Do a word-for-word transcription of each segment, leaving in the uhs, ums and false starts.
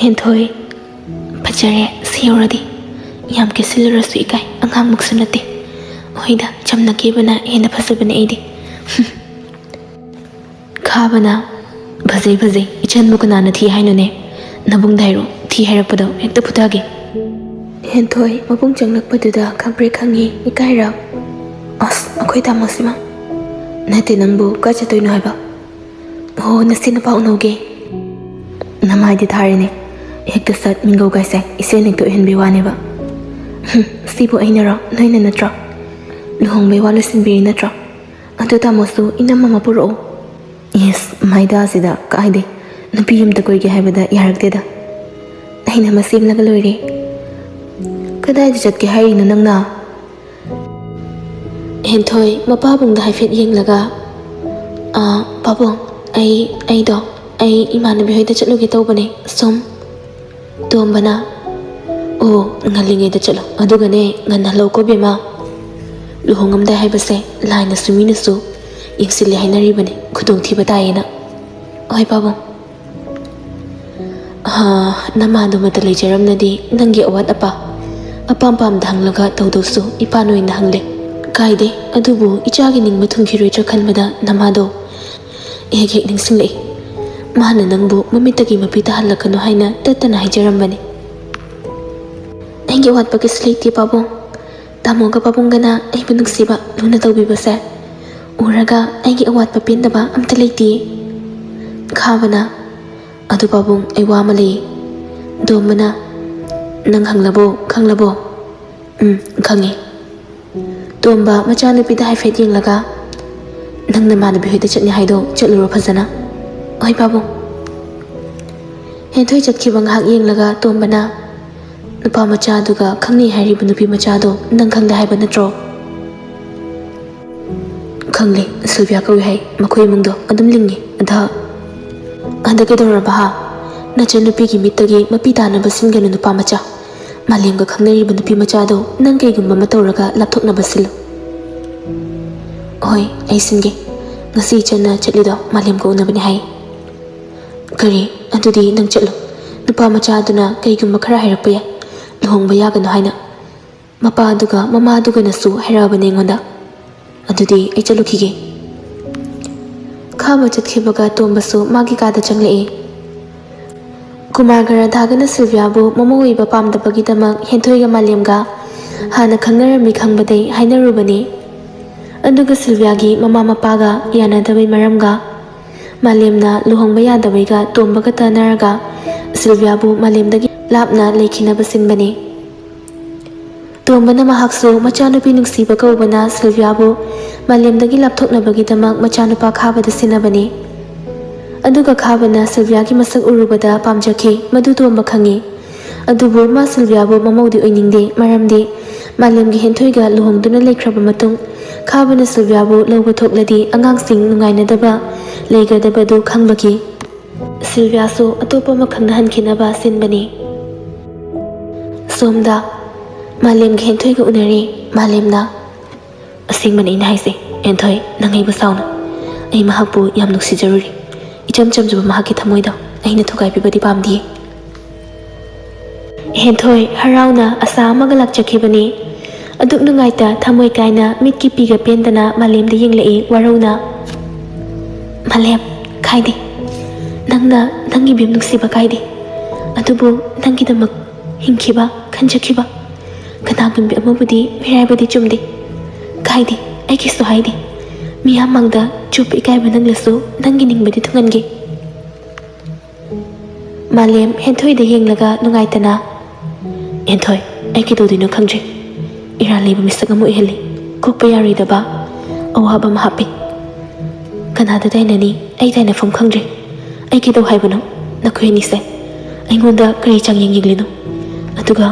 ꯍꯦꯟꯊꯣꯏ, ꯐꯖꯔꯦ꯫ ꯁꯤ ꯌꯧꯔꯗꯤ ꯌꯥꯝ ꯀꯦꯁꯤꯜꯂꯨꯔꯁꯨ ꯏꯀꯥꯏ, ꯑꯉꯥꯡꯃꯛꯁꯨ ꯅꯠꯇꯦ꯫ ꯍꯣꯏꯗ, ꯆꯝꯅ ꯀꯦꯕꯅ ꯍꯦꯟꯅ ꯐꯖꯕꯅꯦ ꯑꯩꯗꯤ꯫ ꯈꯥꯕꯅ, ꯐꯖꯩ ꯐꯖꯩ, ꯏꯆꯟꯕꯨ ꯀꯅꯥꯅ ꯊꯤ ꯍꯥꯏꯅꯣꯅꯦ? ꯅꯕꯨꯡꯗ ꯍꯥꯏꯔꯣ, ꯊꯤ ꯍꯥꯏꯔꯛꯄꯗꯣ ꯍꯦꯛꯇ ꯐꯨꯊꯒꯦ꯫ ꯍꯦꯟꯊꯣꯏ ꯃꯕꯨꯡ ꯆꯪꯂꯛꯄꯗꯨꯗ ꯈꯪꯄ꯭ꯔꯦꯛ ꯈꯪꯉꯤ, ꯏꯀꯥꯏꯔꯛ꯫ ꯑꯁ, ꯑꯩꯈꯣꯏ ꯇꯥꯃꯣꯁꯤꯃ꯫ ꯅꯠꯇꯦ, ꯅꯪꯕꯨ ꯀꯥꯏ ꯆꯠꯇꯣꯏꯅꯣ ꯍꯥꯏꯕ? ꯍꯣ, ꯅꯁꯤ ꯅꯨꯄꯥ ꯎꯅꯧꯒꯦ꯫ ꯅꯃꯥꯏꯗꯤ ꯊꯥꯔꯦꯅꯦ꯫ ꯍꯦꯛꯇ ꯁꯠ ꯃꯤꯡꯒꯧ ꯀꯥꯏꯁꯦ ꯏꯆꯦꯅ ꯍꯦꯛꯇ ꯑꯣꯏꯍꯟꯕꯤ ꯋꯥꯅꯦꯕ꯫ ꯍꯨꯝ, ꯁꯤꯕꯨ ꯑꯩꯅꯔꯣ, ꯅꯣꯏꯅ ꯅꯠꯇ꯭ꯔꯣ? ꯂꯨꯍꯣꯡꯕꯩ ꯋꯥ ꯂꯣꯏꯁꯤꯟꯕꯤꯔꯤ ꯅꯠꯇ꯭ꯔꯣ? ꯑꯗꯨ ꯇꯥꯃꯣꯁꯨ ꯏꯅꯝꯃ ꯑꯃ ꯄꯨꯔꯛꯑꯣ꯫ ꯏꯁ, ꯃꯥꯏꯗꯥꯁꯤꯗ ꯀꯥꯏꯗꯦ, ꯅꯨꯄꯤ ꯑꯝꯇ ꯀꯣꯏꯒꯦ ꯍꯥꯏꯕꯗ ꯌꯥꯔꯛꯇꯦꯗ꯫ ꯑꯩꯅ ꯑꯃ ꯁꯦꯝꯂꯒ ꯂꯣꯏꯔꯦ꯫ ꯀꯗꯥꯏꯗ ꯆꯠꯀꯦ ꯍꯥꯏꯔꯤꯅꯣ ꯅꯪꯅ? ꯍꯦꯟꯊꯣꯏ ꯃꯄꯥꯕꯨꯡꯗ ꯍꯥꯏꯐꯦꯠ ꯌꯦꯡꯂꯒ, "ꯑꯥ, ꯄꯥꯕꯨꯡ, ꯑꯩ, ꯑꯩꯗꯣ, ꯑꯩ ꯏꯃꯥꯟꯅꯕꯤ ꯍꯣꯏꯗ ꯆꯠꯂꯨꯒꯦ ꯇꯧꯕꯅꯦ, ꯁꯨꯝ꯫" ꯇꯣꯝꯕꯅ, "ꯑꯣ, ꯉꯜꯂꯤꯉꯩꯗ ꯆꯠꯂꯣ, ꯑꯗꯨꯒꯅꯦ, ꯉꯟꯅ ꯍꯜꯂꯛꯎꯀꯣ ꯕꯦꯝꯃ꯫ ꯂꯨꯍꯣꯡꯉꯝꯗꯥꯏ ꯍꯥꯏꯕꯁꯦ ꯂꯥꯏꯅꯁꯨ ꯃꯤꯅꯁꯨ ꯌꯦꯡꯁꯤꯜꯂꯦ ꯍꯥꯏꯅꯔꯤꯕꯅꯦ, ꯈꯨꯗꯣꯡꯊꯤꯕ ꯇꯥꯏꯌꯦꯅ꯫" "ꯍꯣꯏ ꯄꯥꯕꯨꯡ꯫" "ꯍꯥ, ꯅꯃꯥꯗꯨꯃꯇ ꯂꯩꯖꯔꯝꯅꯗꯤ ꯅꯪꯒꯤ ꯑꯋꯥꯠ ꯑꯄꯥ ꯑꯄꯥꯝ ꯄꯥꯝꯗ ꯍꯪꯂꯒ ꯇꯧꯗꯧꯁꯨ ꯏꯄꯥ ꯅꯣꯏꯅ ꯍꯪꯂꯦ꯫ ꯀꯥꯏꯗꯦ, ꯑꯗꯨꯕꯨ ꯏꯆꯥꯒꯤ ꯅꯤꯡꯕ ꯊꯨꯡꯈꯤꯔꯣꯏꯗ꯭ꯔꯥ ꯈꯟꯕꯗ ꯅꯃꯥꯗꯣ ꯍꯦꯛ ꯍꯦꯛ ꯅꯤꯡꯁꯤꯡꯂꯛꯏ꯫ ꯃꯥꯅ ꯅꯪꯕꯨ ꯃꯃꯤꯠꯇꯒꯤ ꯃꯄꯤ ꯇꯥꯍꯜꯂꯛꯀꯅꯨ ꯍꯥꯏꯅ ꯇꯠꯇꯅ ꯍꯥꯏꯖꯔꯝꯕꯅꯤ꯫" "ꯑꯩꯒꯤ ꯑꯋꯥꯠꯄ ꯀꯩꯁꯨ ꯂꯩꯇꯦ ꯄꯥꯕꯨꯡ꯫ ꯇꯥꯃꯣꯒ ꯄꯥꯕꯨꯡꯒꯅ ꯑꯩꯕꯨ ꯅꯨꯡꯁꯤꯕ ꯂꯨꯅ ꯇꯧꯕꯤꯕꯁꯦ ꯎꯔꯒ ꯑꯩꯒꯤ ꯑꯋꯥꯠꯄ ꯄꯦꯟꯗꯕ ꯑꯝꯇ ꯂꯩꯇꯦ꯫" ꯈꯥꯕꯅ, "ꯑꯗꯨ ꯄꯥꯕꯨꯡ, ꯑꯩ ꯋꯥ ꯑꯃ ꯂꯩꯌꯦ꯫" ꯇꯣꯝꯕꯅ, "ꯅꯪ ꯈꯪꯂꯕꯣ, ꯈꯪꯂꯕꯣ?" "ꯎꯝ, ꯈꯪꯉꯦ꯫" ꯇꯣꯝꯕ ꯃꯆꯥꯅꯨꯄꯤꯗ ꯍꯥꯏꯐꯦꯠ ꯌꯦꯡꯂꯒ, "ꯅꯪ ꯅꯃꯥꯟꯅꯕꯤ ꯍꯣꯏꯗ ꯆꯠꯅꯤ ꯍꯥꯏꯗꯣ ꯆꯠꯂꯨꯔꯣ ꯐꯖꯅ꯫" "ꯍꯣꯏ ꯄꯥꯕꯨꯡ꯫" ꯍꯦꯟꯊꯣꯏ ꯆꯠꯈꯤꯕ ꯉꯥꯏꯍꯥꯛ ꯌꯦꯡꯂꯒ ꯇꯣꯝꯕꯅ, "ꯅꯨꯄꯥ ꯃꯆꯥꯗꯨꯒ ꯈꯪꯅꯩ ꯍꯥꯏꯔꯤꯕ ꯅꯨꯄꯤ ꯃꯆꯥꯗꯣ ꯅꯪ ꯈꯪꯗꯦ ꯍꯥꯏꯕ ꯅꯠꯇ꯭ꯔꯣ?" "ꯈꯪꯂꯦ, ꯁꯤꯜꯚꯤꯌꯥ ꯀꯧꯏ ꯍꯥꯏ ꯃꯈꯣꯏ ꯏꯃꯨꯡꯗꯣ, ꯑꯗꯨꯝ ꯂꯤꯡꯉꯤ꯫ ꯑꯗ, ꯑꯗ ꯀꯩꯗꯧꯔꯕ ꯍꯥ? ꯅꯆꯟꯅꯨꯄꯤꯒꯤ ꯃꯤꯠꯇꯒꯤ ꯃꯄꯤ ꯇꯥꯅꯕ ꯁꯤꯟꯒꯅꯨ ꯅꯨꯄꯥ ꯃꯆꯥ꯫ ꯃꯥꯂꯦꯝꯒ ꯈꯪꯅꯔꯤꯕ ꯅꯨꯄꯤ ꯃꯆꯥꯗꯣ ꯅꯪ ꯀꯩꯒꯨꯝꯕ ꯑꯃ ꯇꯧꯔꯒ ꯂꯥꯞꯊꯣꯛꯅꯕ ꯁꯤꯜꯂꯨ꯫" "ꯍꯣꯏ, ꯑꯩ ꯁꯤꯟꯒꯦ꯫ ꯉꯁꯤ ꯏꯆꯟꯅ ꯆꯠꯂꯤꯗꯣ ꯃꯥꯂꯦꯝꯒ ꯎꯅꯕꯅꯤ ꯍꯥꯏ꯫" "ꯀꯔꯤ? ꯑꯗꯨꯗꯤ ꯅꯪ ꯆꯠꯂꯣ꯫ ꯅꯨꯄꯥ ꯃꯆꯥꯗꯨꯅ ꯀꯩꯒꯨꯝꯕ ꯈꯔ ꯍꯥꯏꯔꯛꯄ ꯌꯥꯏ, ꯂꯨꯍꯣꯡꯕ ꯌꯥꯒꯅꯨ ꯍꯥꯏꯅ꯫ ꯃꯄꯥꯗꯨꯒ ꯃꯃꯥꯗꯨꯒꯅꯁꯨ ꯍꯥꯏꯔꯛꯑꯕꯅꯦ ꯑꯩꯉꯣꯟꯗ꯫ ꯑꯗꯨꯗꯤ ꯑꯩ ꯆꯠꯂꯨꯈꯤꯒꯦ꯫ ꯈꯥꯕ ꯆꯠꯈꯤꯕꯒ ꯇꯣꯝꯕꯁꯨ ꯃꯥꯒꯤ ꯀꯥꯗ ꯆꯪꯂꯛꯑꯦ꯫ ꯀꯨꯃꯥꯔꯒ ꯔꯥꯙꯥꯒꯅ ꯁꯤꯜꯚꯤꯌꯥꯕꯨ ꯃꯃꯧ ꯑꯣꯏꯕ ꯄꯥꯝꯗꯕꯒꯤꯗꯃꯛ ꯍꯦꯟꯊꯣꯏꯒ ꯃꯥꯂꯦꯝꯒ ꯍꯥꯟꯅ ꯈꯪꯅꯔꯝꯃꯤ ꯈꯪꯕꯗꯩ ꯍꯥꯏꯅꯔꯨꯕꯅꯤ꯫ ꯑꯗꯨꯒ ꯁꯤꯜꯚꯤꯌꯥꯒꯤ ꯃꯃꯥ ꯃꯄꯥꯒ ꯌꯥꯅꯗꯕꯩ ꯃꯔꯝꯒ ꯃꯥꯂꯦꯝꯅ ꯂꯨꯍꯣꯡꯕ ꯌꯥꯗꯕꯩꯒ ꯇꯣꯝꯕꯒ ꯇꯥꯟꯅꯔꯒ ꯁꯤꯜꯚꯤꯌꯥꯕꯨ ꯃꯥꯂꯦꯝꯗꯒꯤ ꯂꯥꯞꯅ ꯂꯩꯈꯤꯅꯕ ꯁꯤꯟꯕꯅꯤ꯫ ꯇꯣꯝꯕꯅ ꯃꯍꯥꯛꯁꯨ ꯃꯆꯥꯅꯨꯄꯤ ꯅꯨꯡꯁꯤꯕ ꯀꯧꯕꯅ ꯁꯤꯜꯚꯤꯌꯥꯕꯨ ꯃꯥꯂꯦꯝꯗꯒꯤ ꯂꯥꯞꯊꯣꯛꯅꯕꯒꯤꯗꯃꯛ ꯃꯆꯥꯅꯨꯄꯥ ꯈꯥꯕꯗ ꯁꯤꯟꯅꯕꯅꯤ꯫ ꯑꯗꯨꯒ ꯈꯥꯕꯅ ꯁꯤꯜꯚꯤꯌꯥꯒꯤ ꯃꯁꯛ ꯎꯔꯨꯕꯗ ꯄꯥꯝꯖꯈꯤ, ꯃꯗꯨ ꯇꯣꯝꯕ ꯈꯪꯉꯤ꯫ ꯑꯗꯨꯕꯨ ꯃꯥ ꯁꯤꯜꯚꯤꯌꯥꯕꯨ ꯃꯃꯧꯗꯤ ꯑꯣꯏꯅꯤꯡꯗꯦ, ꯃꯔꯝꯗꯤ ꯃꯥꯂꯦꯝꯒꯤ ꯍꯦꯟꯊꯣꯏꯒ ꯂꯨꯍꯣꯡꯗꯨꯅ ꯂꯩꯈ꯭ꯔꯕ ꯃꯇꯨꯡ ꯈꯥꯕꯅ ꯁꯤꯜꯚꯤꯌꯥꯕꯨ ꯂꯧꯕ ꯊꯣꯛꯂꯗꯤ ꯑꯉꯥꯡꯁꯤꯡ ꯅꯨꯡꯉꯥꯏꯅꯗꯕ ꯂꯩꯒꯗꯕꯗꯨ ꯈꯪꯕꯒꯤ ꯁꯤꯜꯚꯤꯌꯥꯁꯨ ꯑꯇꯣꯞꯄ ꯑꯃ ꯈꯪꯅꯍꯟꯈꯤꯅꯕ ꯁꯤꯟꯕꯅꯤ꯫ ꯁꯣꯝꯗ ꯃꯥꯂꯦꯝꯒ ꯍꯦꯟꯊꯣꯏꯒ ꯎꯅꯔꯦ꯫ ꯃꯥꯂꯦꯝꯅ, "ꯑꯁꯦꯡꯕꯅꯤ ꯑꯩꯅ ꯍꯥꯏꯁꯦ, ꯍꯦꯟꯊꯣꯏ, ꯅꯪ ꯑꯩꯕꯨ ꯁꯥꯎꯅꯨ꯫ ꯑꯩ ꯃꯍꯥꯛꯄꯨ ꯌꯥꯝ ꯅꯨꯡꯁꯤꯖꯔꯨꯔꯦ꯫ ꯏꯆꯝ ꯆꯝꯖꯕ ꯃꯍꯥꯛꯀꯤ ꯊꯃꯣꯏꯗꯣ ꯑꯩꯅ ꯊꯨꯒꯥꯏꯕꯤꯕꯗꯤ ꯄꯥꯝꯗꯤꯌꯦ꯫" ꯍꯦꯟꯊꯣꯏ ꯍꯔꯥꯎꯅ ꯑꯁꯥ ꯑꯃꯒ ꯂꯥꯛꯆꯈꯤꯕꯅꯤ꯫ ꯑꯗꯨꯛ ꯅꯨꯡꯉꯥꯏꯇ ꯊꯃꯣꯏ ꯀꯥꯏꯅ ꯃꯤꯠꯀꯤ ꯄꯤꯒ ꯄꯦꯟꯗꯅ ꯃꯥꯂꯦꯝꯗ ꯌꯦꯡꯂꯛꯏ ꯋꯥꯔꯧꯅ꯫ "ꯃꯥꯂꯦꯝ, ꯀꯥꯏꯗꯦ꯫ ꯅꯪꯅ ꯅꯪꯒꯤ ꯕꯦꯝ ꯅꯨꯡꯁꯤꯕ ꯀꯥꯏꯗꯦ꯫ ꯑꯗꯨꯕꯨ ꯅꯪꯒꯤꯗꯃꯛ ꯍꯤꯡꯈꯤꯕ, ꯈꯟꯖꯈꯤꯕ ꯀꯅꯥꯒꯨꯝꯕꯤ ꯑꯃꯕꯨꯗꯤ ꯃꯤꯔꯥꯏꯕꯗꯤ ꯆꯨꯝꯗꯦ꯫ ꯀꯥꯏꯗꯦ, ꯑꯩ ꯀꯩꯁꯨ ꯍꯥꯏꯗꯦ꯫ ꯃꯤꯌꯥꯝ ꯃꯥꯡꯗ ꯆꯨꯞꯄ ꯏꯀꯥꯏꯕ ꯅꯪꯂꯁꯨ ꯅꯪꯒꯤ ꯅꯤꯡꯕꯗꯤ ꯊꯨꯡꯍꯟꯒꯦ꯫" ꯃꯥꯂꯦꯝ ꯍꯦꯟꯊꯣꯏꯗ ꯌꯦꯡꯂꯒ ꯅꯨꯡꯉꯥꯏꯇꯅ, "ꯍꯦꯟꯊꯣꯏ, ꯑꯩ ꯀꯩꯗꯧꯗꯣꯏꯅꯣ ꯈꯪꯗ꯭ꯔꯦ꯫ ꯏꯔꯥꯜ ꯂꯩꯕ ꯃꯤꯁꯛ ꯑꯃ ꯑꯣꯏꯍꯜꯂꯤ꯫ ꯀꯣꯛꯄ ꯌꯥꯔꯣꯏꯗꯕ ꯑꯋꯥꯕ ꯑꯃ ꯍꯥꯞꯄꯤ꯫ ꯀꯅꯥꯗ ꯇꯥꯏꯅꯅꯤ? ꯑꯩ ꯇꯥꯏꯅꯐꯝ ꯈꯪꯗ꯭ꯔꯦ꯫ ꯑꯩ ꯀꯩꯗꯧ ꯍꯥꯏꯕꯅꯣ? ꯅꯈꯣꯏ ꯑꯅꯤꯁꯦ ꯑꯩꯉꯣꯟꯗ ꯀꯔꯤ ꯆꯥꯡꯌꯦꯡ ꯌꯦꯡꯂꯤꯅꯣ? ꯑꯗꯨꯒ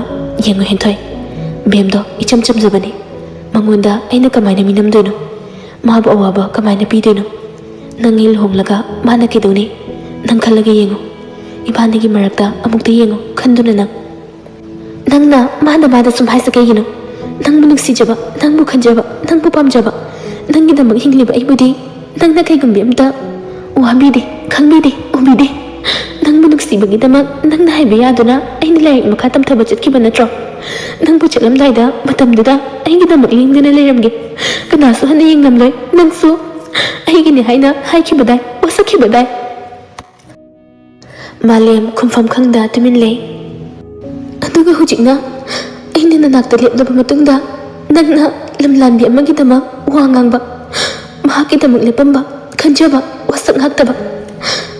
ꯌꯦꯡꯉꯨ ꯍꯦꯟꯊꯣꯏ, ꯕꯦꯝꯗꯣ ꯏꯆꯝ ꯆꯝꯖꯕꯅꯤ꯫ ꯃꯉꯣꯟꯗ ꯑꯩꯅ ꯀꯃꯥꯏꯅ ꯃꯤꯅꯝꯗꯣꯏꯅꯣ? ꯃꯥꯕꯨ ꯑꯋꯥꯕ ꯀꯃꯥꯏꯅ ꯄꯤꯗꯣꯏꯅꯣ? ꯅꯪ ꯑꯩ ꯂꯨꯍꯣꯡꯂꯒ ꯃꯥꯅ ꯀꯩꯗꯧꯅꯤ? ꯅꯪ ꯈꯜꯂꯒ ꯌꯦꯡꯉꯨ꯫ ꯏꯕꯥꯅꯤꯒꯤ ꯃꯔꯛꯇ ꯑꯃꯨꯛꯇ ꯌꯦꯡꯉꯨ, ꯈꯟꯗꯨꯅ ꯅꯪ꯫ ꯅꯪꯅ ꯃꯥꯗ ꯃꯥꯗ ꯁꯨꯝ ꯍꯥꯏꯁꯦ ꯀꯩꯒꯤꯅꯣ? ꯅꯪꯕꯨ ꯅꯨꯡꯁꯤꯖꯕ, ꯅꯪꯕꯨ ꯈꯟꯖꯕ, ꯅꯪꯕꯨ ꯄꯥꯝꯖꯕ, ꯅꯪꯒꯤꯗꯃꯛ ꯍꯤꯡꯂꯤꯕ ꯑꯩꯕꯨꯗꯤ ꯅꯪꯅ ꯀꯩꯒꯨꯝꯕꯤ ꯑꯝꯇ ꯋꯥꯕꯤꯗꯦ, ꯈꯪꯕꯤꯗꯦ, ꯎꯕꯤꯗꯦ꯫ ꯅꯪꯕꯨ ꯅꯨꯡꯁꯤꯕꯒꯤꯗꯃꯛ ꯅꯪꯅ ꯍꯥꯏꯕ ꯌꯥꯗꯨꯅ ꯑꯩꯅ ꯂꯥꯏꯔꯤꯛ ꯃꯈꯥ ꯇꯝꯊꯕ ꯆꯠꯈꯤꯕ ꯅꯠꯇ꯭ꯔꯣ? ꯅꯪꯕꯨ ꯆꯠꯂꯝꯗꯥꯏꯗ ꯃꯇꯝꯗꯨꯗ ꯑꯩꯒꯤꯗꯃꯛ ꯂꯦꯡꯗꯅ ꯂꯩꯔꯝꯒꯦ꯫ ꯀꯅꯥꯁꯨ ꯍꯟꯅ ꯌꯦꯡꯂꯝꯂꯣꯏ꯫ ꯅꯪꯁꯨ ꯑꯩꯒꯤꯅꯤ ꯍꯥꯏꯅ ꯍꯥꯏꯈꯤꯕꯗꯥꯏ, ꯋꯥꯁꯛꯈꯤꯕꯗꯥꯏ꯫ ꯃꯥꯂꯦꯝ ꯈꯨꯝꯐꯝ ꯈꯪꯗ ꯇꯨꯃꯤꯟ ꯂꯩ꯫ ꯑꯗꯨꯒ ꯍꯧꯖꯤꯛꯅ ꯑꯩꯅ ꯅꯅꯥꯛꯇ ꯂꯦꯞꯂꯕ ꯃꯇꯨꯡꯗ ꯅꯪꯅ ꯂꯝꯂꯥꯟꯕꯤ ꯑꯃꯒꯤꯗꯃꯛ ꯋꯥ ꯉꯥꯡꯕ, ꯃꯍꯥꯛꯀꯤꯗꯃꯛ ꯂꯦꯞꯄꯝꯕ, ꯈꯟꯖꯕ, ꯋꯥꯁꯛ ꯉꯥꯛꯇꯕ꯫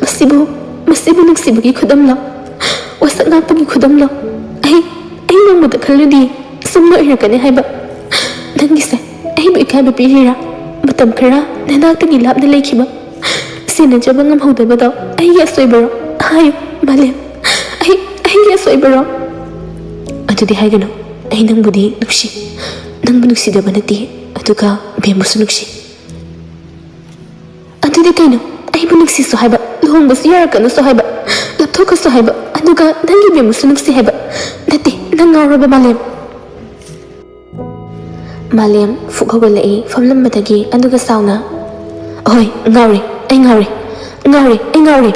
ꯃꯁꯤꯕꯨ, ꯃꯁꯤꯕꯨ ꯅꯨꯡꯁꯤꯕꯒꯤ ꯈꯨꯗꯝꯂꯣ? ꯋꯥꯁꯛ ꯉꯥꯛꯄꯒꯤ ꯈꯨꯗꯝꯂꯣ? ꯑꯩ, ꯑꯩ ꯅꯣꯡꯃꯇ ꯈꯜꯂꯨꯗꯦ ꯁꯨꯝꯅ ꯑꯣꯏꯔꯛꯀꯅꯤ ꯍꯥꯏꯕ꯫ ꯅꯪꯒꯤꯁꯦ ꯑꯩꯕꯨ ꯏꯀꯥꯏꯕ ꯄꯤꯔꯤꯔꯥ? ꯃꯇꯝ ꯈꯔ ꯅꯅꯥꯛꯇꯒꯤ ꯂꯥꯞꯅ ꯂꯩꯈꯤꯕ, ꯁꯦꯟꯅꯖꯕ ꯉꯝꯍꯧꯗꯕꯗꯣ ꯑꯩꯒꯤ ꯑꯁꯣꯏꯕꯔꯣ? ꯍꯥꯏꯌꯨ, ꯃꯥꯂꯦꯝ꯫ ꯑꯩ, ꯑꯩꯒꯤ ꯑꯁꯣꯏꯕꯔꯣ? ꯑꯗꯨꯗꯤ ꯍꯥꯏꯒꯅꯨ꯫ ꯑꯩ ꯅꯪꯕꯨꯗꯤ ꯅꯨꯡꯁꯤ꯫ ꯅꯪꯕꯨ ꯅꯨꯡꯁꯤꯗꯕ ꯅꯠꯇꯦ, ꯑꯗꯨꯒ ꯕꯦꯝꯕꯨꯁꯨ ꯅꯨꯡꯁꯤ꯫ ꯑꯗꯨꯗꯤ ꯀꯩꯅꯣ? ꯑꯩꯕꯨ ꯅꯨꯡꯁꯤꯁꯨ ꯍꯥꯏꯕ, ꯂꯨꯍꯣꯡꯕꯁꯨ ꯌꯥꯔꯛꯀꯅꯨꯁꯨ ꯍꯥꯏꯕ, ꯂꯥꯞꯊꯣꯛꯈ꯭ꯔꯁꯨ ꯍꯥꯏꯕ, ꯑꯗꯨꯒ ꯅꯪꯒꯤ ꯕꯦꯝꯕꯨꯁꯨ ꯅꯨꯡꯁꯤ ꯍꯥꯏꯕ꯫ ꯅꯠꯇꯦ, ꯅꯪ ꯉꯥꯎꯔꯕ, ꯃꯥꯂꯦꯝ꯫ ꯃꯥꯂꯦꯝ ꯐꯨꯛ ꯍꯧꯒꯠꯂꯛꯏ ꯐꯝꯂꯝꯕꯗꯒꯤ, ꯑꯗꯨꯒ ꯁꯥꯎꯅ, "ꯑꯍꯣꯏ, ꯉꯥꯎꯔꯦ, ꯑꯩ ꯉꯥꯎꯔꯦ, ꯉꯥꯎꯔꯦ, ꯑꯩ ꯉꯥꯎꯔꯦ!"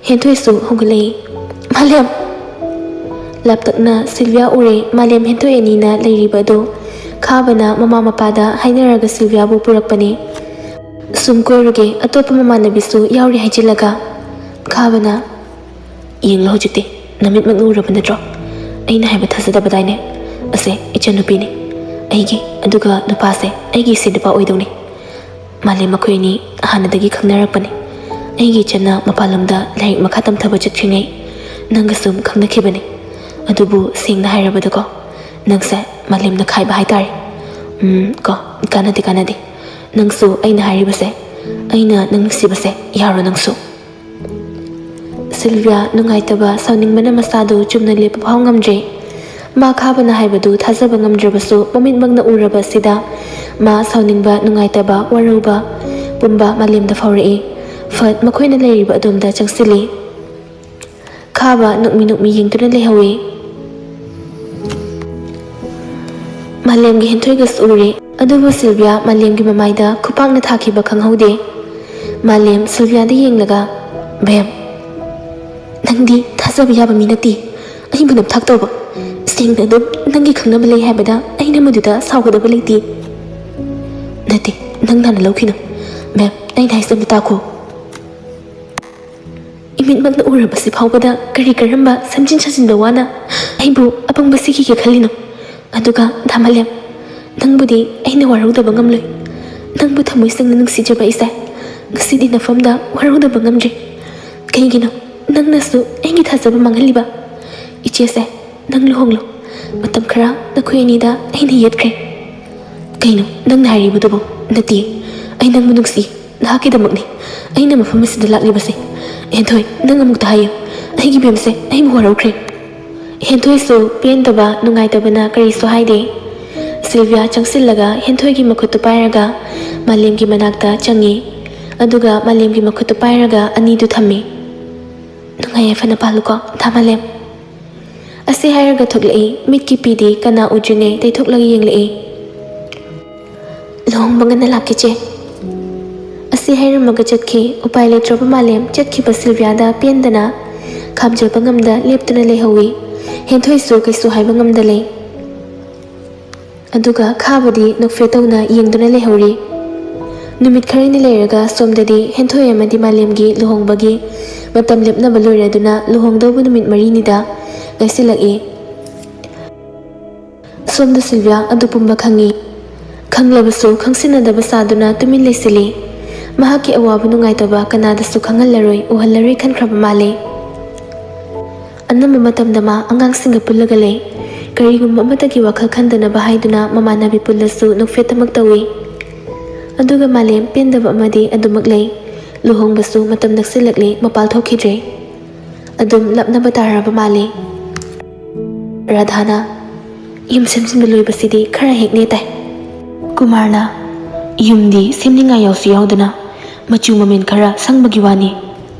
ꯍꯦꯟꯊꯣꯏꯁꯨ ꯍꯧꯒꯠꯂꯛꯏ꯫ "ꯃꯥꯂꯦꯝ!" ꯂꯥꯞꯇꯛꯅ ꯁꯤꯜꯚꯤꯌꯥ ꯎꯔꯦ꯫ ꯃꯥꯂꯦꯝ ꯍꯦꯟꯊꯣꯏ ꯑꯅꯤꯅ ꯂꯩꯔꯤꯕ ꯑꯗꯨ ꯈꯥꯕꯅ ꯃꯃꯥ ꯃꯄꯥꯗ ꯍꯥꯏꯅꯔꯒ ꯁꯤꯜꯚꯤꯌꯥꯕꯨ ꯄꯨꯔꯛꯄꯅꯤ꯫ ꯁꯨꯝ ꯀꯣꯏꯔꯨꯒꯦ, ꯑꯇꯣꯞꯄ ꯃꯃꯥꯟꯅꯕꯤꯁꯨ ꯌꯥꯎꯔꯤ ꯍꯥꯏꯖꯤꯜꯂꯒ꯫ ꯈꯥꯕꯅ, "ꯌꯦꯡꯂꯣ ꯍꯧꯖꯤꯛꯇꯤ, ꯅꯃꯤꯠꯃꯛꯅ ꯎꯔꯕ ꯅꯠꯇ꯭ꯔꯣ? ꯑꯩꯅ ꯍꯥꯏꯕ ꯊꯥꯖꯗꯕꯗꯥꯏꯅꯦ? ꯑꯁꯦ ꯏꯆꯟꯅꯨꯄꯤꯅꯤ ꯑꯩꯒꯤ, ꯑꯗꯨꯒ ꯅꯨꯄꯥꯁꯦ ꯑꯩꯒꯤ ꯏꯁꯦꯟ ꯅꯨꯄꯥ ꯑꯣꯏꯗꯧꯅꯤ꯫ ꯃꯥꯂꯦꯝ ꯃꯈꯣꯏ ꯑꯅꯤ ꯍꯥꯟꯅꯗꯒꯤ ꯈꯪꯅꯔꯛꯄꯅꯤ꯫ ꯑꯩꯒꯤ ꯏꯆꯟꯅ ꯃꯄꯥꯟ ꯂꯝꯗ ꯂꯥꯏꯔꯤꯛ ꯃꯈꯥ ꯇꯝꯊꯕ ꯆꯠꯈ꯭ꯔꯤꯉꯩ ꯅꯪꯒ ꯁꯨꯝ ꯈꯪꯅꯈꯤꯕꯅꯤ꯫ ꯑꯗꯨꯕꯨ ꯁꯦꯡꯅ ꯍꯥꯏꯔꯕꯗꯀꯣ, ꯅꯪꯁꯦ ꯃꯥꯂꯦꯝꯅ ꯈꯥꯏꯕ ꯍꯥꯏꯇꯥꯔꯦ꯫ ꯎꯝ, ꯀꯣ, ꯀꯥꯟꯅꯗꯦ, ꯀꯥꯟꯅꯗꯦ꯫ ꯅꯪꯁꯨ ꯑꯩꯅ ꯍꯥꯏꯔꯤꯕꯁꯦ, ꯑꯩꯅ ꯅꯪ ꯅꯨꯡꯁꯤꯕꯁꯦ ꯌꯥꯔꯣ ꯅꯪꯁꯨ?" ꯁꯤꯜꯚꯤꯌꯥ ꯅꯨꯡꯉꯥꯏꯇꯕ, ꯁꯥꯎꯅꯤꯡꯕꯅ ꯃꯁꯥꯗꯨ ꯆꯨꯝꯅ ꯂꯦꯞꯄ ꯐꯥꯎ ꯉꯝꯗ꯭ꯔꯦ꯫ ꯃꯥ ꯈꯥꯕꯅ ꯍꯥꯏꯕꯗꯨ ꯊꯥꯖꯕ ꯉꯝꯗ꯭ꯔꯕꯁꯨ, ꯃꯃꯤꯠꯃꯛꯅ ꯎꯔꯕ ꯑꯁꯤꯗ ꯃꯥ ꯁꯥꯎꯅꯤꯡꯕ, ꯅꯨꯡꯉꯥꯏꯇꯕ, ꯋꯥꯔꯧꯕ ꯄꯨꯝꯕ ꯃꯥꯂꯦꯝꯗ ꯐꯥꯎꯔꯛꯏ꯫ ꯐꯠ ꯃꯈꯣꯏꯅ ꯂꯩꯔꯤꯕ ꯑꯗꯣꯝꯗ ꯆꯪꯁꯤꯜꯂꯤ꯫ ꯈꯥꯕ ꯅꯣꯛꯃꯤ ꯅꯣꯛꯃꯤ ꯌꯦꯡꯗꯨꯅ ꯂꯩꯍꯧꯏ꯫ ꯃꯥꯂꯦꯝꯒꯤ ꯍꯦꯟꯊꯣꯏꯒꯁꯨ ꯎꯔꯦ, ꯑꯗꯨꯕꯨ ꯁꯤꯜꯚꯤꯌꯥ ꯃꯥꯂꯦꯝꯒꯤ ꯃꯃꯥꯏꯗ ꯈꯨꯄꯥꯛꯅ ꯊꯥꯈꯤꯕ ꯈꯪꯍꯧꯗꯦ꯫ ꯃꯥꯂꯦꯝ ꯁꯤꯜꯚꯤꯌꯥꯗ ꯌꯦꯡꯂꯒ, "ꯕꯦꯝ, ꯅꯪꯗꯤ ꯊꯥꯖꯕ ꯌꯥꯕ ꯃꯤ ꯅꯠꯇꯦ꯫ ꯑꯩꯕꯨ ꯅꯝꯊꯥꯛ ꯇꯧꯕ꯫ ꯁꯦꯡꯅ ꯑꯗꯨꯝ ꯅꯪꯒꯤ ꯈꯪꯅꯕ ꯂꯩ ꯍꯥꯏꯕꯗ ꯑꯩꯅ ꯃꯗꯨꯗ ꯁꯥꯎꯒꯗꯕ ꯂꯩꯇꯦ꯫ ꯅꯠꯇꯦ, ꯅꯪ ꯂꯥꯟꯅ ꯂꯧꯈꯤꯅꯨ꯫ ꯃꯦꯝ, ꯑꯩꯅ ꯍꯥꯏꯁꯦ ꯑꯝꯇ ꯇꯥꯈꯣ꯫ ꯏꯃꯤꯠꯃꯛꯅ ꯎꯔꯕꯁꯤ ꯐꯥꯎꯕꯗ ꯀꯔꯤ ꯀꯔꯝꯕ ꯁꯦꯝꯖꯤꯟ ꯁꯥꯖꯤꯟꯕ ꯋꯥꯅ ꯑꯩꯕꯨ ꯑꯄꯪꯕ ꯁꯤꯈꯤꯒꯦ ꯈꯜꯂꯤꯅꯣ? ꯑꯗꯨꯒ ꯙꯥꯃꯥꯂꯦꯝ, ꯅꯪꯕꯨꯗꯤ ꯑꯩꯅ ꯋꯥꯔꯧꯗꯕ ꯉꯝꯂꯣꯏ꯫ ꯅꯪꯕꯨ ꯊꯃꯣꯏ ꯁꯦꯡꯅ ꯅꯨꯡꯁꯤꯖꯕ ꯑꯩꯁꯦ ꯉꯁꯤꯗꯤ ꯅꯐꯝꯗ ꯋꯥꯔꯧꯗꯕ ꯉꯝꯗ꯭ꯔꯦ꯫ ꯀꯩꯒꯤꯅꯣ? ꯅꯪꯅꯁꯨ ꯑꯩꯒꯤ ꯊꯥꯖꯕ ꯃꯥꯡꯍꯜꯂꯤꯕ? ꯏꯆꯦꯁꯦ, ꯅꯪ ꯂꯨꯍꯣꯡꯂꯣ꯫ ꯃꯇꯝ ꯈꯔ ꯅꯈꯣꯏ ꯑꯅꯤꯗ ꯑꯩꯅ ꯌꯦꯠꯈ꯭ꯔꯦ꯫ ꯀꯩꯅꯣ ꯅꯪꯅ ꯍꯥꯏꯔꯤꯕꯗꯨꯕꯨ? ꯅꯠꯇꯦ, ꯑꯩ ꯅꯪꯕꯨ ꯅꯨꯡꯁꯤ꯫ ꯅꯍꯥꯛꯀꯤꯗꯃꯛꯅꯤ ꯑꯩꯅ ꯃꯐꯝ ꯑꯁꯤꯗ ꯂꯥꯛꯂꯤꯕꯁꯦ꯫ ꯍꯦꯟꯊꯣꯏ, ꯅꯪ ꯑꯃꯨꯛꯇ ꯍꯥꯏꯌꯨ, ꯑꯩꯒꯤ ꯕꯦꯝꯁꯦ ꯑꯩꯕꯨ ꯋꯥꯔꯧꯈ꯭ꯔꯦ꯫ ꯍꯦꯟꯊꯣꯏꯁꯨ ꯄꯦꯟꯗꯕ ꯅꯨꯡꯉꯥꯏꯇꯕꯅ ꯀꯔꯤꯁꯨ ꯍꯥꯏꯗꯦ꯫ ꯁꯤꯜꯚꯤꯌꯥ ꯆꯪꯁꯤꯜꯂꯒ ꯍꯦꯟꯊꯣꯏꯒꯤ ꯃꯈꯨꯠꯇꯨ ꯄꯥꯏꯔꯒ ꯃꯥꯂꯦꯝꯒꯤ ꯃꯅꯥꯛꯇ ꯆꯪꯉꯤ꯫ ꯑꯗꯨꯒ ꯃꯥꯂꯦꯝꯒꯤ ꯃꯈꯨꯠꯇꯨ ꯄꯥꯏꯔꯒ ꯑꯅꯤꯗꯨ ꯊꯝꯃꯤ꯫ ꯅꯨꯡꯉꯥꯏ ꯌꯥꯏꯐꯅ ꯄꯥꯜꯂꯨꯀꯣ, ꯙꯥꯃꯥꯂꯦꯝ꯫ ꯑꯁꯤ ꯍꯥꯏꯔꯒ ꯊꯣꯛꯂꯛꯏ꯫ ꯃꯤꯠꯀꯤ ꯄꯤꯗꯤ ꯀꯅꯥ ꯎꯗ꯭ꯔꯤꯉꯩ ꯇꯩꯊꯣꯛꯂꯒ ꯌꯦꯡꯂꯛꯏ꯫ ꯂꯨꯍꯣꯡꯕ ꯉꯟꯅ ꯂꯥꯛꯀꯦ, ꯆꯦ꯫ ꯑꯁꯤ ꯍꯥꯏꯔꯝꯃꯒ ꯆꯠꯈꯤ꯫ ꯎꯄꯥꯏ ꯂꯩꯇ꯭ꯔꯕ ꯃꯥꯂꯦꯝ ꯆꯠꯈꯤꯕ ꯁꯤꯜꯚꯤꯌꯥꯗ ꯄꯦꯟꯗꯅ ꯈꯥꯝꯖꯕ ꯉꯝꯗ ꯂꯦꯞꯇꯨꯅ ꯂꯩꯍꯧꯏ꯫ ꯍꯦꯟꯊꯣꯏꯁꯨ ꯀꯩꯁꯨ ꯍꯥꯏꯕ ꯉꯝꯗ ꯂꯩ꯫ ꯑꯗꯨꯒ ꯈꯥꯕꯗꯤ ꯅꯣꯛꯐꯦꯠ ꯇꯧꯅ ꯌꯦꯡꯗꯨꯅ ꯂꯩꯍꯧꯔꯤ꯫ ꯅꯨꯃꯤꯠ ꯈꯔꯅꯤ ꯂꯩꯔꯒ ꯁꯣꯝꯗꯗꯤ ꯍꯦꯟꯊꯣꯏ ꯑꯃꯗꯤ ꯃꯥꯂꯦꯝꯒꯤ ꯂꯨꯍꯣꯡꯕꯒꯤ ꯃꯇꯝ ꯂꯦꯞꯅꯕ ꯂꯣꯏꯔꯗꯨꯅ ꯂꯨꯍꯣꯡꯗꯧꯕ ꯅꯨꯃꯤꯠ ꯃꯔꯤꯅꯤꯗ ꯉꯥꯏꯁꯤꯜꯂꯛꯏ꯫ ꯁꯣꯝꯗ ꯁꯤꯜꯚꯤꯌꯥ ꯑꯗꯨ ꯄꯨꯝꯕ ꯈꯪꯏ꯫ ꯈꯪꯂꯕꯁꯨ ꯈꯪꯁꯤꯟꯅꯗꯕ ꯁꯥꯗꯨꯅ ꯇꯨꯃꯤꯟ ꯂꯩꯁꯤꯜꯂꯤ꯫ ꯃꯍꯥꯛꯀꯤ ꯑꯋꯥꯕ ꯅꯨꯡꯉꯥꯏꯇꯕ ꯀꯅꯥꯗꯁꯨ ꯈꯪꯍꯜꯂꯔꯣꯏ, ꯎꯍꯜꯂꯔꯣꯏ ꯈꯟꯈ꯭ꯔꯕ ꯃꯥꯜꯂꯦ꯫ ꯑꯅꯝꯕ ꯃꯇꯝꯗ ꯃꯥ ꯑꯉꯥꯡꯁꯤꯡꯒ ꯄꯨꯜꯂꯒ ꯂꯩ꯫ ꯀꯔꯤꯒꯨꯝꯕ ꯑꯃꯠꯇꯒꯤ ꯋꯥꯈꯜ ꯈꯟꯗꯅꯕ ꯍꯥꯏꯗꯨꯅ ꯃꯃꯥꯟꯅꯕꯤ ꯄꯨꯜꯂꯁꯨ ꯅꯣꯛꯐꯦꯠꯇꯃꯛ ꯇꯧꯏ꯫ ꯑꯗꯨꯒ ꯃꯥꯂꯦꯝ ꯄꯦꯟꯗꯕ ꯑꯃꯗꯤ ꯑꯗꯨꯃꯛ ꯂꯩ꯫ ꯂꯨꯍꯣꯡꯕꯁꯨ ꯃꯇꯝ ꯅꯛꯁꯤꯜꯂꯛꯂꯦ, ꯃꯄꯥꯜ ꯊꯣꯛꯈꯤꯗ꯭ꯔꯦ꯫ ꯑꯗꯨꯝ ꯂꯥꯞꯅꯕ ꯇꯥꯔꯕ ꯃꯥꯜꯂꯦ꯫ ꯔꯥꯙꯥꯅ, "ꯌꯨꯝ ꯁꯦꯝꯖꯤꯟꯕ ꯂꯣꯏꯕꯁꯤꯗꯤ ꯈꯔ ꯍꯦꯛ ꯅꯦ ꯇꯥꯏ꯫" ꯀꯨꯃꯥꯔꯅ, "ꯌꯨꯝꯗꯤ ꯁꯦꯝꯅꯤꯡꯉꯥꯏ ꯌꯥꯎꯁꯨ ꯌꯥꯎꯗꯅ ꯃꯆꯨ ꯃꯃꯦꯟ ꯈꯔ ꯁꯪꯕꯒꯤ ꯋꯥꯅꯤ꯫"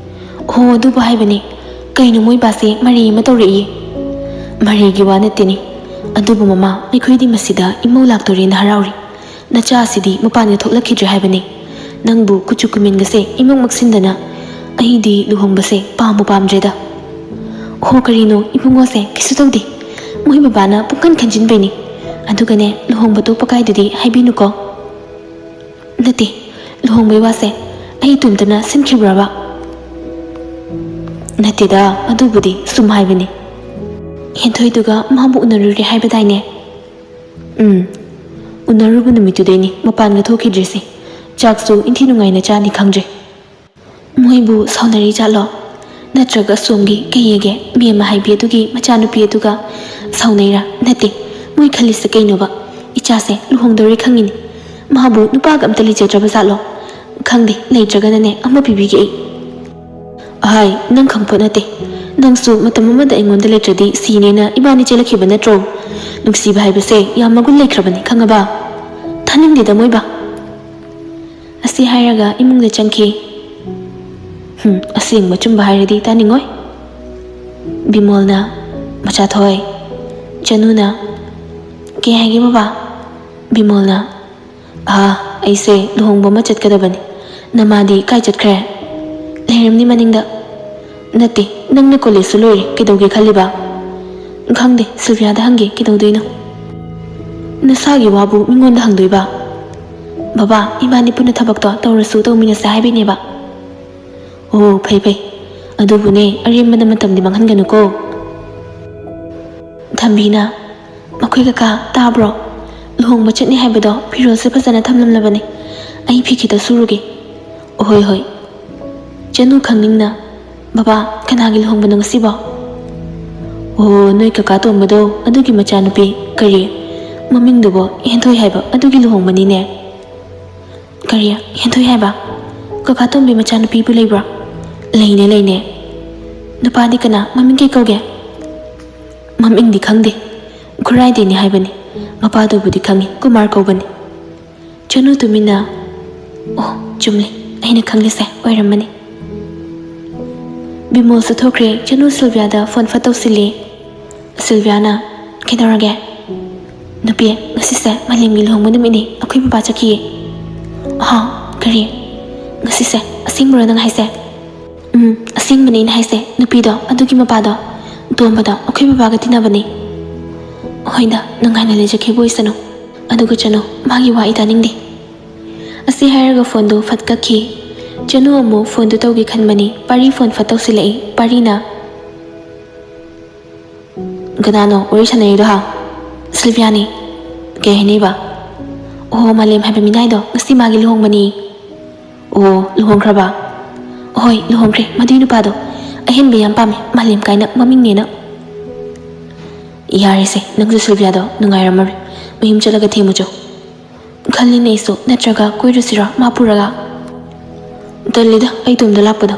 "ꯍꯣ, ꯑꯗꯨꯕꯨ ꯍꯥꯏꯕꯅꯤ꯫ ꯀꯩꯅꯣ ꯃꯣꯏ ꯕꯥꯁꯦ ꯃꯔꯩ ꯑꯃ ꯇꯧꯔꯛꯏ?" "ꯃꯔꯩꯒꯤ ꯋꯥ ꯅꯠꯇꯦꯅꯦ꯫ ꯑꯗꯨꯕꯨ ꯃꯃꯥ, ꯑꯩꯈꯣꯏꯗꯤ ꯃꯁꯤꯗ ꯏꯃꯧ ꯂꯥꯛꯇꯣꯔꯦꯅ ꯍꯔꯥꯎꯔꯤ꯫ ꯅꯆꯥ ꯑꯁꯤꯗꯤ ꯃꯄꯥꯟꯒ ꯊꯣꯛꯂꯛꯈꯤꯗ꯭ꯔꯦ ꯍꯥꯏꯕꯅꯤ꯫ ꯅꯪꯕꯨ ꯀꯨꯆꯨ ꯀꯨꯃꯦꯟꯒꯁꯦ ꯏꯃꯛ ꯃꯛꯁꯤꯟꯗꯅ ꯑꯩꯗꯤ ꯂꯨꯍꯣꯡꯕꯁꯦ ꯄꯥꯝꯕꯨ ꯄꯥꯝꯗ꯭ꯔꯦꯗ꯫" ꯍꯣ, ꯀꯔꯤꯅꯣ ꯏꯕꯨꯡꯉꯣꯁꯦ? ꯀꯩꯁꯨ ꯇꯧꯗꯦ, ꯃꯣꯏ ꯕꯕꯥꯅ ꯄꯨꯡꯈꯟ ꯈꯟꯖꯤꯟꯕꯩꯅꯦ꯫ ꯑꯗꯨꯒꯅꯦ, ꯂꯨꯍꯣꯡꯕ ꯇꯣꯛꯄ ꯀꯥꯏꯗꯨꯗꯤ ꯍꯥꯏꯕꯤꯅꯨꯀꯣ꯫ ꯅꯠꯇꯦ, ꯂꯨꯍꯣꯡꯕꯩ ꯋꯥꯁꯦ ꯑꯩ ꯏꯇꯣꯝꯇꯅ ꯁꯤꯟꯈꯤꯕ꯭ꯔꯕ? ꯅꯠꯇꯦꯗ, ꯑꯗꯨꯕꯨꯗꯤ ꯁꯨꯝ ꯍꯥꯏꯕꯅꯤ꯫ ꯍꯦꯟꯊꯣꯏꯗꯨꯒ ꯃꯥꯕꯨ ꯎꯅꯔꯨꯔꯦ ꯍꯥꯏꯕꯗꯥꯏꯅꯦ? ꯎꯝ, ꯎꯅꯔꯨꯕ ꯅꯨꯃꯤꯠꯇꯨꯗꯩꯅꯤ ꯃꯄꯥꯟꯒ ꯊꯣꯛꯈꯤꯗ꯭ꯔꯤꯁꯦ꯫ ꯆꯥꯛꯁꯨ ꯏꯟꯊꯤ ꯅꯨꯡꯉꯥꯏꯅ ꯆꯥꯅꯤ ꯈꯪꯗ꯭ꯔꯦ꯫ ꯃꯣꯏꯕꯨ ꯁꯥꯎꯅꯔꯤ ꯖꯥꯠꯂꯣ? ꯅꯠꯇ꯭ꯔꯒ ꯁꯣꯝꯒꯤ ꯀꯩꯌꯦꯒꯦ ꯃꯦꯝꯃ ꯍꯥꯏꯕꯤ ꯑꯗꯨꯒꯤ ꯃꯆꯥꯅꯨꯄꯤ ꯑꯗꯨꯒ ꯁꯥꯎꯅꯩꯔꯥ? ꯅꯠꯇꯦ, ꯃꯣꯏ ꯈꯜꯂꯤꯁꯦ ꯀꯩꯅꯣꯕ? ꯏꯆꯥꯁꯦ ꯂꯨꯍꯣꯡꯗꯧꯔꯦ ꯈꯪꯉꯤꯅꯦ꯫ ꯃꯥꯕꯨ ꯅꯨꯄꯥꯒ ꯑꯝꯇ ꯂꯩꯖꯗ꯭ꯔꯕ ꯖꯥꯠꯂꯣ? ꯈꯪꯗꯦ, ꯂꯩꯇ꯭ꯔꯒꯅꯅꯦ ꯑꯃ ꯄꯤꯕꯤꯒꯦ ꯑꯩ꯫ ꯑꯍꯥꯏ, ꯅꯪ ꯈꯪꯄꯣꯠ ꯅꯠꯇꯦ꯫ ꯅꯪꯁꯨ ꯃꯇꯝ ꯑꯃꯗ ꯑꯩꯉꯣꯟꯗ ꯂꯩꯇ꯭ꯔꯗꯤ ꯁꯤꯅꯦꯅ ꯏꯕꯥꯅꯤ ꯆꯦꯜꯂꯛꯈꯤꯕ ꯅꯠꯇ꯭ꯔꯣ? ꯅꯨꯡꯁꯤꯕ ꯍꯥꯏꯕꯁꯦ ꯌꯥꯝ ꯃꯒꯨꯟ ꯂꯩꯈ꯭ꯔꯕꯅꯤ, ꯈꯪꯉꯕ? ꯊꯥꯅꯤꯡꯗꯦꯗ ꯃꯣꯏꯕ꯫ ꯑꯁꯤ ꯍꯥꯏꯔꯒ ꯏꯃꯨꯡꯗ ꯆꯪꯈꯤ꯫ ꯍꯨꯝ, ꯑꯁꯦꯡꯕ ꯑꯆꯨꯝꯕ ꯍꯥꯏꯔꯗꯤ ꯇꯥꯅꯤꯡꯉꯣꯏ꯫ ꯕꯤꯃꯣꯜꯅ, "ꯃꯆꯥꯊꯣꯏ"꯫ ꯆꯅꯨꯅ, "ꯀꯩ ꯍꯥꯏꯒꯦ ꯕꯕꯥ?" ꯕꯤꯃꯣꯜꯅ, "ꯑꯥ, ꯑꯩꯁꯦ ꯂꯨꯍꯣꯡꯕ ꯑꯃ ꯆꯠꯀꯗꯕꯅꯤ꯫ ꯅꯃꯥꯗꯤ ꯀꯥꯏ ꯆꯠꯈ꯭ꯔꯦ?" "ꯂꯩꯔꯝꯅꯤ ꯃꯅꯤꯡꯗ"꯫ "ꯅꯠꯇꯦ, ꯅꯪꯅ ꯀꯣꯂꯦꯖꯁꯨ ꯂꯣꯏꯔꯦ, ꯀꯩꯗꯧꯒꯦ ꯈꯜꯂꯤꯕ?" "ꯈꯪꯗꯦ, ꯁꯤꯜꯚꯤꯌꯥꯗ ꯍꯪꯒꯦ, ꯀꯩꯗꯧꯗꯣꯏꯅꯣ?" "ꯅꯁꯥꯒꯤ ꯋꯥꯕꯨ ꯃꯤꯉꯣꯟꯗ ꯍꯪꯗꯣꯏꯕ?" "ꯕꯕꯥ, ꯏꯕꯥꯅꯤ ꯄꯨꯟꯅ ꯊꯕꯛꯇꯣ ꯇꯧꯔꯁꯨ ꯇꯧꯃꯤꯟꯅꯁꯦ ꯍꯥꯏꯕꯩꯅꯦꯕ"꯫ "ꯑꯣ, ꯐꯩ ꯐꯩ꯫ ꯑꯗꯨꯕꯨꯅꯦ, ꯑꯔꯦꯝꯕꯗ ꯃꯇꯝꯗꯤ ꯃꯥꯡꯍꯟꯒꯅꯨꯀꯣ"꯫ ꯊꯝꯕꯤꯅ, "ꯃꯈꯣꯏ ꯀꯀꯥ, ꯇꯥꯕ꯭ꯔꯣ? ꯂꯨꯍꯣꯡꯕ ꯆꯠꯅꯤ ꯍꯥꯏꯕꯗꯣ ꯐꯤꯔꯣꯜꯁꯦ ꯐꯖꯅ ꯊꯝꯂꯝꯂꯕꯅꯦ꯫ ꯑꯩ ꯐꯤ ꯈꯤꯇ ꯁꯨꯔꯨꯒꯦ"꯫ "ꯑꯍꯣꯏ, ꯍꯣꯏ"꯫ ꯆꯅꯨ ꯈꯪꯅꯤꯡꯅ, "ꯕꯕꯥ, ꯀꯅꯥꯒꯤ ꯂꯨꯍꯣꯡꯕꯅꯣ ꯉꯁꯤꯕꯣ?" "ꯑꯣ, ꯅꯣꯏ ꯀꯀꯥ ꯇꯣꯝꯕꯗꯣ, ꯑꯗꯨꯒꯤ ꯃꯆꯥꯅꯨꯄꯤ꯫ ꯀꯔꯤ? ꯃꯃꯤꯡꯗꯨꯕꯣ ꯍꯦꯟꯊꯣꯏ ꯍꯥꯏꯕ, ꯑꯗꯨꯒꯤ ꯂꯨꯍꯣꯡꯕꯅꯤꯅꯦ"꯫ "ꯀꯔꯤ? ꯍꯦꯟꯊꯣꯏ ꯍꯥꯏꯕ? ꯀꯀꯥ ꯇꯣꯝꯕꯤ ꯃꯆꯥꯅꯨꯄꯤꯕꯨ ꯂꯩꯕ꯭ꯔꯣ?" "ꯂꯩꯅꯦ, ꯂꯩꯅꯦ"꯫ "ꯅꯨꯄꯥꯗꯤ ꯀꯅꯥ? ꯃꯃꯤꯡ ꯀꯩ ꯀꯧꯒꯦ?" "ꯃꯃꯤꯡꯗꯤ ꯈꯪꯗꯦ꯫ ꯈꯨꯔꯥꯏꯗꯩꯅꯦ ꯍꯥꯏꯕꯅꯤ꯫ ꯃꯄꯥꯗꯨꯕꯨꯗꯤ ꯈꯪꯉꯤ, ꯀꯨꯃꯥꯔ ꯀꯧꯕꯅꯤ"꯫ ꯆꯅꯨ ꯇꯨꯃꯤꯟꯅ, "ꯑꯣ, ꯆꯨꯝꯂꯦ, ꯑꯩꯅ ꯈꯪꯂꯤꯁꯦ ꯑꯣꯏꯔꯝꯃꯅꯤ"꯫ ꯕꯤꯃꯣꯜꯁꯨ ꯊꯣꯛꯈ꯭ꯔꯦ꯫ ꯆꯅꯨ ꯁꯤꯜꯚꯤꯌꯥꯗ ꯐꯣꯟ ꯐꯠ ꯇꯧꯁꯤꯜꯂꯤ꯫ ꯁꯤꯜꯚꯤꯌꯥꯅ, "ꯀꯩꯗꯧꯔꯒꯦ?" "ꯅꯨꯄꯤ, ꯉꯁꯤꯁꯦ ꯃꯥꯂꯦꯝꯒꯤ ꯂꯨꯍꯣꯡꯕ ꯅꯨꯃꯤꯠꯅꯤ, ꯑꯩꯈꯣꯏ ꯕꯕꯥ ꯆꯠꯈꯤꯌꯦ"꯫ "ꯑꯍꯥ, ꯀꯔꯤ? ꯉꯁꯤꯁꯦ ꯑꯁꯦꯡꯕꯔꯣ ꯅꯪ ꯍꯥꯏꯁꯦ?" "ꯎꯝ, ꯑꯁꯦꯡꯕ"꯫ ꯑꯁꯦꯡꯕꯅꯦ ꯑꯩꯅ ꯍꯥꯏꯁꯦ, ꯅꯨꯄꯤꯗꯣ, ꯑꯗꯨꯒꯤ ꯃꯄꯥꯗꯣ, ꯇꯣꯝꯕꯗꯣ ꯑꯩꯈꯣꯏ ꯕꯕꯥꯒ ꯇꯤꯟꯅꯕꯅꯦ꯫ ꯍꯣꯏꯗ, ꯅꯨꯡꯉꯥꯏꯅ ꯂꯩꯖꯈꯤꯕ ꯑꯣꯏꯁꯅꯨ꯫ ꯑꯗꯨꯒ ꯆꯅꯨ, ꯃꯥꯒꯤ ꯋꯥ ꯑꯩ ꯇꯥꯅꯤꯡꯗꯦ꯫ ꯑꯁꯤ ꯍꯥꯏꯔꯒ ꯐꯣꯟꯗꯨ ꯐꯠ ꯀꯛꯈꯤ꯫ ꯆꯅꯨ ꯑꯃꯨꯛ ꯐꯣꯟꯗꯨ ꯇꯧꯒꯦ ꯈꯟꯕꯅꯤ, ꯄꯥꯔꯤ ꯐꯣꯟ ꯐꯠ ꯇꯧꯁꯤꯜꯂꯛꯏ꯫ ꯄꯥꯔꯤꯅ, "ꯀꯅꯥꯅꯣ ꯋꯥꯔꯤ ꯁꯥꯟꯅꯔꯤꯗꯣ, ꯍꯥ?" "ꯁꯤꯜꯚꯤꯌꯥꯅꯤ꯫" "ꯀꯩ ꯍꯥꯏꯅꯤꯕ?" "ꯑꯣꯍꯣ, ꯃꯥꯂꯦꯝ ꯍꯥꯏꯕ ꯃꯤꯅꯥꯏꯗꯣ ꯉꯁꯤ ꯃꯥꯒꯤ ꯂꯨꯍꯣꯡꯕꯅꯤ꯫" "ꯑꯣ, ꯂꯨꯍꯣꯡꯈ꯭ꯔꯕ?" "ꯍꯣꯏ, ꯂꯨꯍꯣꯡꯈ꯭ꯔꯦ, ꯃꯗꯨꯏ ꯅꯨꯄꯥꯗꯣ꯫ ꯑꯍꯦꯟꯕ ꯌꯥꯝ ꯄꯥꯝꯃꯦ, ꯃꯥꯂꯦꯝ ꯀꯥꯏꯅ ꯃꯃꯤꯡꯅꯦꯅ꯫" "ꯌꯥꯔꯦꯁꯦ, ꯅꯪꯁꯨ ꯁꯤꯜꯚꯤꯌꯥꯗꯣ ꯅꯨꯡꯉꯥꯏꯔꯝꯃꯔꯣꯏ, ꯃꯌꯨꯝ ꯆꯠꯂꯒ ꯊꯦꯝꯃꯨꯆꯣ꯫" "ꯈꯜꯂꯤꯅꯦ ꯑꯩꯁꯨ, ꯅꯠꯇ꯭ꯔꯒ ꯀꯣꯏꯔꯨꯁꯤꯔꯣ ꯃꯥ ꯄꯨꯔꯒ?" "ꯇꯜꯂꯤꯗ ꯑꯩ ꯏꯇꯣꯝꯗ ꯂꯥꯛꯄꯗꯣ꯫"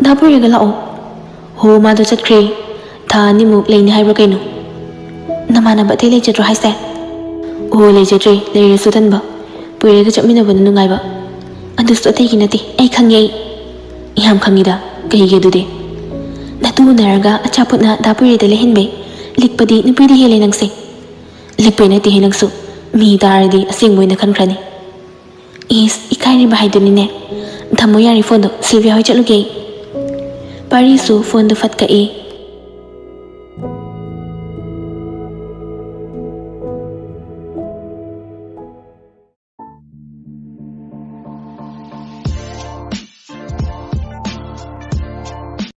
"ꯗꯥ ꯄꯨꯔꯒ ꯂꯥꯛꯑꯣ꯫" "ꯍꯣ, ꯃꯥꯗꯣ ꯆꯠꯈ꯭ꯔꯦ, ꯊꯥ ꯑꯅꯤꯃꯨꯛ ꯂꯩꯅꯤ ꯍꯥꯏꯕ꯭ꯔꯥ ꯀꯩꯅꯣ꯫" "ꯅꯃꯥꯟꯅꯕ ꯑꯇꯩ ꯂꯩꯖꯗ꯭ꯔꯣ ꯍꯥꯏꯁꯦ?" "ꯑꯣ, ꯂꯩꯖꯗ꯭ꯔꯦ, ꯂꯩꯔꯁꯨ ꯇꯟꯕ, ꯄꯨꯔꯒ ꯆꯠꯃꯤꯟꯅꯕꯅ ꯅꯨꯡꯉꯥꯏꯕ꯫" "ꯑꯗꯨꯁꯨ ꯑꯇꯩꯒꯤ ꯅꯠꯇꯦ, ꯑꯩ ꯈꯪꯉꯦ ꯑꯩ꯫" "ꯌꯥꯝ ꯈꯪꯉꯤꯗ, ꯀꯩꯒꯤ ꯑꯗꯨꯗꯤ?" "ꯅꯇꯨ ꯎꯅꯔꯒ ꯑꯆꯥꯄꯣꯠꯅ ꯗꯥ ꯄꯨꯔꯤꯗ ꯂꯩꯍꯟꯕꯩ꯫ ꯂꯤꯛꯄꯗꯤ ꯅꯨꯄꯤꯗꯤ ꯍꯦꯜꯂꯦ ꯅꯪꯁꯦ꯫" "ꯂꯤꯛꯄꯩ ꯅꯠꯇꯦꯍꯦ ꯅꯪꯁꯨ, ꯃꯤ ꯇꯥꯔꯗꯤ ꯑꯁꯦꯡꯕ ꯑꯣꯏꯅ ꯈꯟꯈ꯭ꯔꯅꯤ꯫" "ꯏꯁ, ꯏꯀꯥꯏꯔꯤꯕ ꯍꯥꯏꯗꯨꯅꯤꯅꯦ꯫ ꯊꯝꯃꯣ ꯌꯥꯔꯦ ꯐꯣꯟꯗꯣ, ꯁꯤꯜꯚꯤꯌꯥ ꯍꯣꯏ ꯆꯠꯂꯨꯒꯦ ꯑꯩ꯫" ꯄꯥꯔꯤꯁꯨ ꯐꯣꯟꯗꯨ ꯐꯠ ꯀꯛꯏ꯫